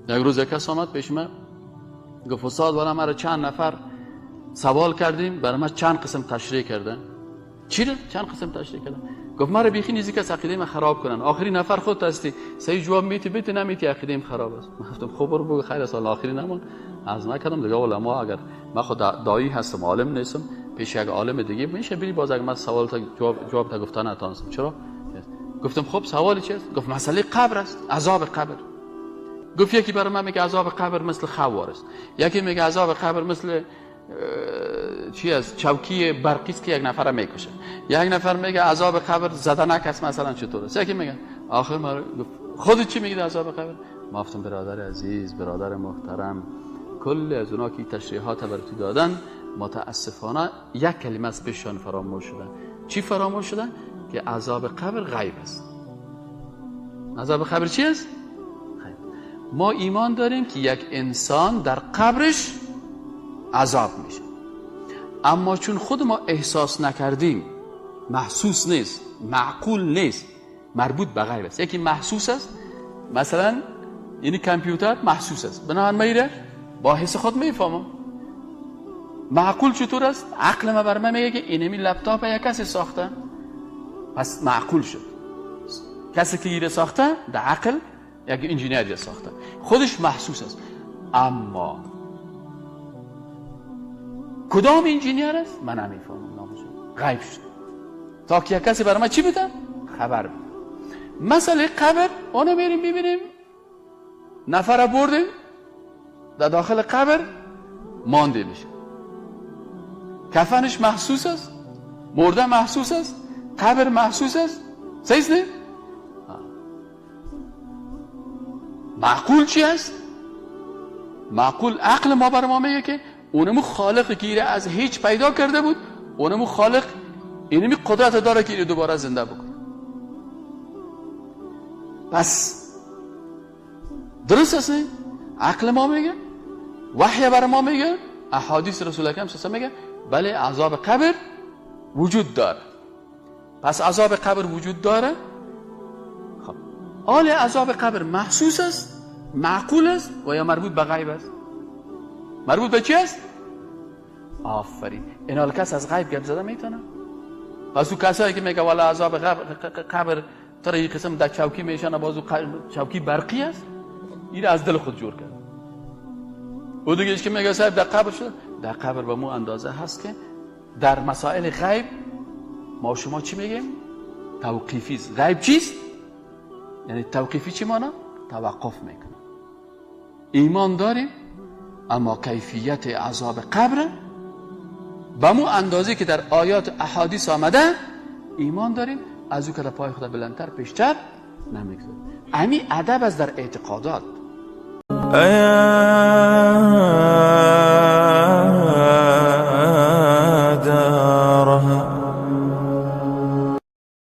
یک روز یک کس آمد پیش من، گفت استاد والا مرا چند نفر سوال کردیم، برای من چند قسم تشریح کردن. چی رو؟ چند قسم تشریح کردن. گفت مرا بیخی نیزی کس عقیده من خراب کنن، آخری نفر خود هستی، صحیح جواب میتی بیتی نمیتی عقیده خراب است. من گفتم خب برو بگو خیر است، آخری نمون از نکردم دیگه. علما اگر من خود دایی هستم، عالم نیستم، پیش یک عالم دیگه میشه بری باز اگر من سوال تا جواب تا گفتن نتونستم. چرا؟ گفتم خب سوال چیست؟ گفت مسئله قبر است، عذاب قبر. گفت یکی برای من میگه عذاب قبر مثل خوار است، یکی میگه عذاب قبر مثل چی است، چوکی برقی است که یک نفر میکشه، یک نفر میگه عذاب قبر زدنک است مثلا چطور است، یکی میگه آخر ما گفت خودت چی میگی عذاب قبر؟ ما گفتم برادر عزیز، برادر محترم، کل از اونا که تشریحات بر تو دادن متاسفانه یک کلمه از پیششان فراموش شدن. چی فراموش شدن؟ که عذاب قبر غیب است. عذاب قبر چی است؟ غیب. ما ایمان داریم که یک انسان در قبرش عذاب میشه، اما چون خود ما احساس نکردیم، محسوس نیست، معقول نیست، مربوط به غیب است. یکی محسوس است، مثلا این کامپیوتر محسوس است، بنابراین من با حس خود میفهمم. معقول چطور است؟ عقل ما بر من میگه که اینمی لپتاپ یک کسی ساخته، پس معقول شد. کسی که ایره ساخته در عقل یک انجینیر ساخته، خودش محسوس است. اما کدام انجینیر است؟ من نمیفهمم نامش، غیب شد تا که یک کسی برای من چی بده؟ خبر بده. مسئله قبر اونو میریم میبینیم، نفر بردیم در داخل قبر مانده میشه، کفنش محسوس است، مرده محسوس است، قبر محسوس است، صحیح نه؟ معقول چی است؟ معقول عقل ما بر ما میگه که اونمو خالق که از هیچ پیدا کرده بود، اونمو خالق اینمی قدرت داره که اینو دوباره زنده بکنه. پس درست است؟ عقل ما میگه، وحی بر ما میگه، احادیث رسول اکرم صلی الله علیه و میگه بله عذاب قبر وجود داره. پس عذاب قبر وجود داره. خب آل عذاب قبر محسوس است، معقول است و یا مربوط به غیب است؟ مربوط به چی است؟ آفرین. این حال کس از غیب گپ زده میتونه؟ پس او کسایی که میگه والا عذاب قبر تر قسم در چوکی میشن، باز چوکی برقی است، این از دل خود جور کرد. او دیگه که میگه صاحب در قبر شد، در قبر به مو اندازه هست که در مسائل غیب ما شما چی میگیم؟ توقیفی است. غیب چیست؟ یعنی توقیفی چی مانا؟ توقف میکنه. ایمان داریم اما کیفیت عذاب قبر به مو اندازه که در آیات احادیث آمده ایمان داریم، از او که در پای خود بلندتر پیشتر نمیگذاریم. امی ادب از در اعتقادات.